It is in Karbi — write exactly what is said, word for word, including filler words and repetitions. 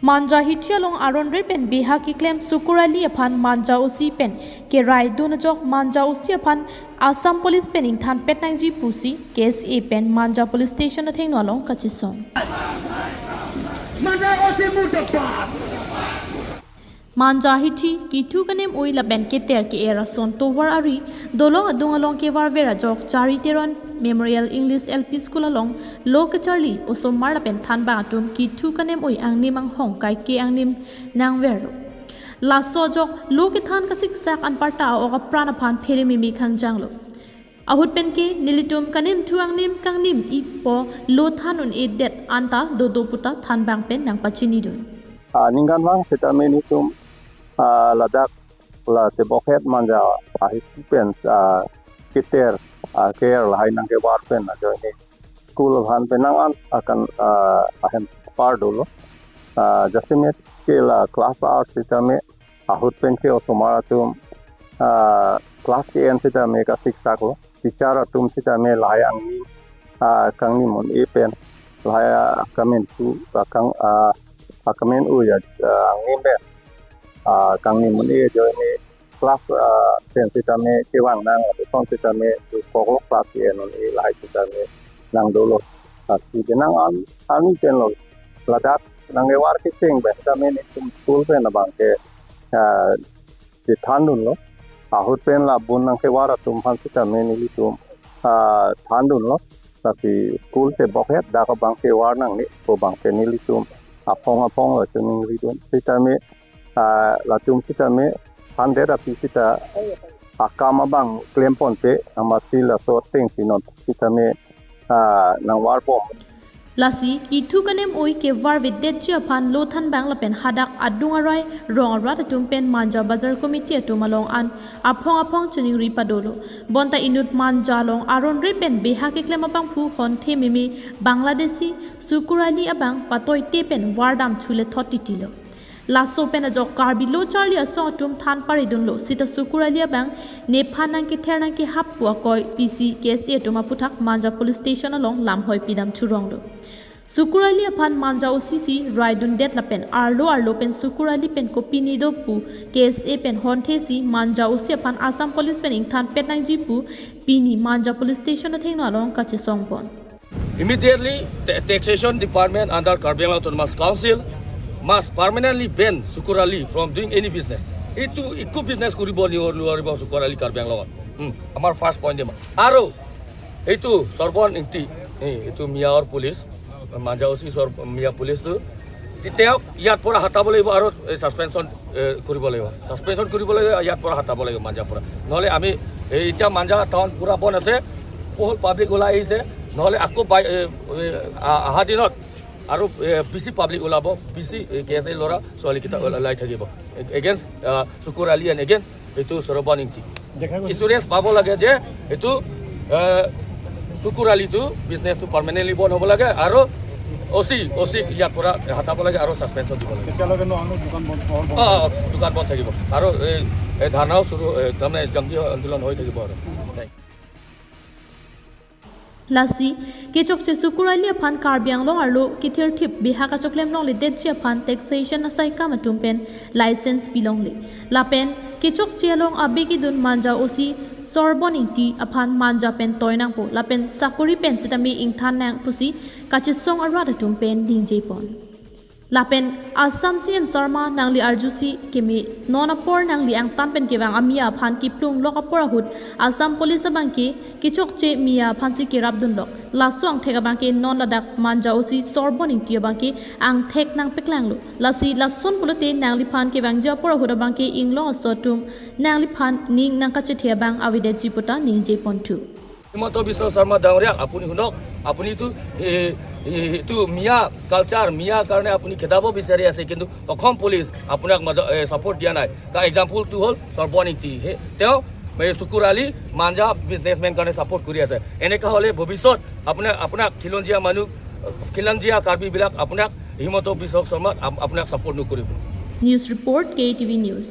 Manja hithi along aron re pen beha keklem Sukur Ali aphan Manja O C pen kerai dun ajok Manja O C aphan Assam Police pen ingthan pet nangji pusi K S A pen Manja Police Station athengno along kachesong. Manja O C murda. Manja hithi kethu kanem ui lapen keter ke-er ason tovar ari dolong adung along kevarver ajok Chari Teron Memorial English L P School along lo kacharli osomar lapen thanbang atum kethu kanem ui angnim anghong kaike angnim nangverlo. Laso ajok lo kethan kasiksak anparta a-ok apran aphan phere meme kangjanglo. Ahut penke nelitum kanemthu angnim kangnim-ipo lo than un-edet anta dodo puta thanbang pen nangpachinidun. Ah, ningkanvang sitame nelitum, ah, ladak la tebokhet Manja ahithi pen, ah, keter, ah, ke-er lahai nangkevar pen ajoine school aphan penang an akan, ah, ahem par dolo. Ah, jasemet ke la class ar sitame ahut penke osomar atum, ah, class ke-en sitame kasiksaklo. Teacher atum sitame lahai angnim, ah, kangnim un-e pen, lahai, ah, akamen tu, akang, ah, akamen ui, ah, angnim pen, ah, kangnim un-e ajoine class, ah, pen sitame kevang nang, lapuson sitame dokoklo class ke-en un-e lahai sitame nangdolo. Lasi penang an, ani penlo ladak nangkevar kecheng pen sitame nelitum school pen abangke, ah, chethandunlo. Ahut pen la bun nangkevar atum aphan sitame nelitum, ah, thandunlo. Lasi school tebokhet dak abangke var nangne pu abangke nelitum aphong aphong lo chiningridun. Sitame, ah, latum sitame hundred api sita akam abang klemponpe, amatsi laso atengsi non sitame, ah, nangvarbom. Lasi kethu kanem ui kevarvedetji aphan lo thanbang lapen hadak adung arai rong arat atum pen Manja Bazar Committee atum along an aphong aphong chiningri padolo. Bonta inut Manja along aron re pen beha keklem abangphu honthe meme Bangladeshi Sukur Ali abang patoite pen vardam chule thot titilo. Laso pen ajok Karbi lo charli asong atum than paridunlo. Sita Sukur Ali abang nephan nangkether nangkehap pu akoi pisi K S A atum aputhak Manja Police Station along lamhoi pidam churonglo. Sukur Ali aphan Manja O C si raidundet lapen arlo arlo pen Sukur Ali pen kopine do pu K S A pen honthe si Manja O C aphan Assam Police pen ingthan pet nangji pu pini Manja Police Station athengno along kachesongpon. Immediately, ta-, Taxation Department under Karbi Anglong Autonomous Council must permanently ban Sukur Ali from doing any business. Itu ikko business kuribo nuwaribo Sukur Ali Karbi Anglong. Hmm, আমাৰ first point dia. আৰু এইটো সৰ্বণ ইংতি, এই, এইটো মিয়াৰ পুলিচ, মাঞ্জা অ চি সৰ-, মিয়া পুলিচটো, তেওঁক ইয়াৰ পৰা হটাব লাগিব আৰু এই ছাছপেনশ্যন, এ, কৰিব লাগিব। ছাছপেনশ্যন কৰিব লাগিব, ইয়াৰ পৰা হটাব লাগিব মাঞ্জাৰ পৰা। নহ'লে আমি এই এতিয়া মাঞ্জা টাউন পূৰা বন্ধ আছে, বহুত পাব্লিক ওলাই আহিছে। নহ'লে আকৌ বাই-, এ, এ, আ-, অহা দিনত আৰু, এ, বেছি পাব্লিক ওলাব, বেছি, এ, কে এছ এ ল'ৰা ছোৱালীকেইটা ওলাই থাকিব। এ-, against, আ, চুকুৰ আলী and against এইটো সৰ্বণ ইংতি। দেখা গৈছে। ইঞ্চুৰেঞ্চ পাব লাগে যে এইটো, এ, চুকুৰ আলীটো বিজনেছটো পাৰ্মানেণ্টলি বন্ধ হ'ব লাগে আৰু অ চি, অ চিক ইয়াৰ পৰা হটাব লাগে আৰু ছাছপেনশ্যন দিব লাগে। তেতিয়ালৈকে ন-, দোকান বন্ধ, চহৰ বন্ধ। অ, অ, দোকান বন্ধ থাকিব আৰু এই, এই ধৰ্ণাও চুৰু, এ, তাৰমানে জংগী আন্দোলন হৈ থাকিব আৰু। Thank you. Lasi, kechokche Sukur Aly aphan Karbi Anglong arlo kethirthip beha kachoklem longledetji aphan taxation asaikam atum pen license pilongle. Lapen kechokche along abe kedun Manja O C Sorbon Ingti aphan Manja pen toi nangpo. Lapen sakori pen sitame ingthan nang pusi kachesong arat atum pen ningjepon. Lapen Assam C M Sarma nangli arjusi keme non apor nangli angtan pen kevang amia aphan kiplung lok apor ahut Assam Police abangke kechokche mia aphansi kerapdun lok. Laso angthek abangke non ladak Manja O C Sorbon Ingti abangke angthek nangpeklanglo. Lasi lason pulote nangliphan kevangji apor ahut abangke inglong aso atum nangliphan ning nangkachethe abang avedetji puta ningjeponthu. Himanta বিশ্ব শৰ্মা ডাঙৰীয়াক আপুনি শুনক, আপুনিতো, এ, এ, এইটো মিয়া কালচাৰ, মিয়া কাৰণে আপুনি খেদাব বিচাৰি আছে, কিন্তু অসম পুলিচ আপোনাক মদ-, এ, ছাপোৰ্ট দিয়া নাই। তাৰ এক্সাম্পলটো হ'ল সৰ্বণ ইংতি। সেই তেওঁ এই চুকুৰ আলী মাঞ্জা বিজনেছমেন কাৰণে ছাপোৰ্ট কৰি আছে। এনেকুৱা হ'লে ভৱিষ্যত আপোনাৰ, আপোনাক খিলঞ্জীয়া মানুহ, খিলঞ্জীয়া কাৰ্বিবিলাক আপোনাক হিমন্ত বিশ্ব শৰ্মাক আপ-, আপোনাক ছাপোৰ্ট নকৰিব। News report, K T V News.